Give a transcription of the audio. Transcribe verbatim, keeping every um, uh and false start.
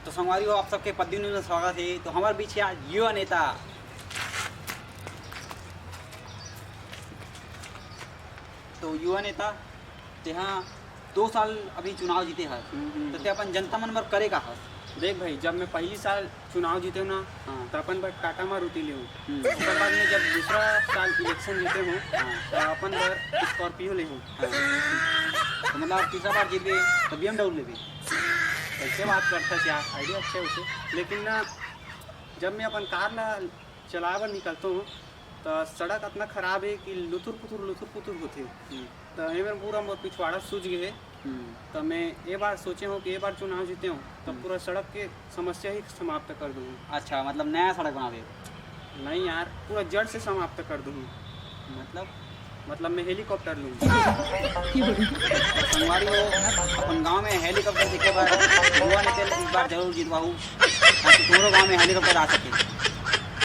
तो संगवारी हो, आप सबके पद्दी न्यूज में स्वागत है। तो हमारे बीच है आज युवा नेता। तो युवा नेता, तेहा दो साल अभी चुनाव जीते हस, हम्म, हम्म। तो ते अपन जनता मन बर करे का हस? देख भाई, जब मैं पहली साल चुनाव जीते हूँ ना, हाँ। तो अपन बर टाटा मारुति ले हूँ। हम्म। ओकर बाद में जब दूसरा साल इलेक्शन जीते हूँ, हाँ। तो अपन बर स्कॉर्पियो ले हूँ। हाँ। तो मतलब तीसरा बार जीतबे तो बीएमडब्ल्यू लेबे? कैसे बात करथस यार, आइडिया अच्छा है उसे। लेकिन ना, जब मैं अपन कार ला चलाए बर निकलता हूँ, तो सड़क इतना खराब है कि लुथुर पुथुर, लुथुर पुथुर होथे। हम्म। तो एमे पूरा मोर पिछवाड़ा सूज गए है। हम्म। तो मैं ये बार सोचे हूँ कि ये बार चुनाव जीते हूँ, तो हम्म। पूरा सड़क के समस्या ही समाप्त कर दूँ। अच्छा, मतलब नया सड़क बनावे? नहीं यार, पूरा जड़ से समाप्त कर दूँ। मतलब? मतलब मैं हेलीकॉप्टर लूँ। संगवारी हो, अपन गांव में हेलीकॉप्टर देखे बर युवा नेता इस बार जरूर जितवाहू, ताकि तुम्हारो गांव में हेलीकॉप्टर आ सके।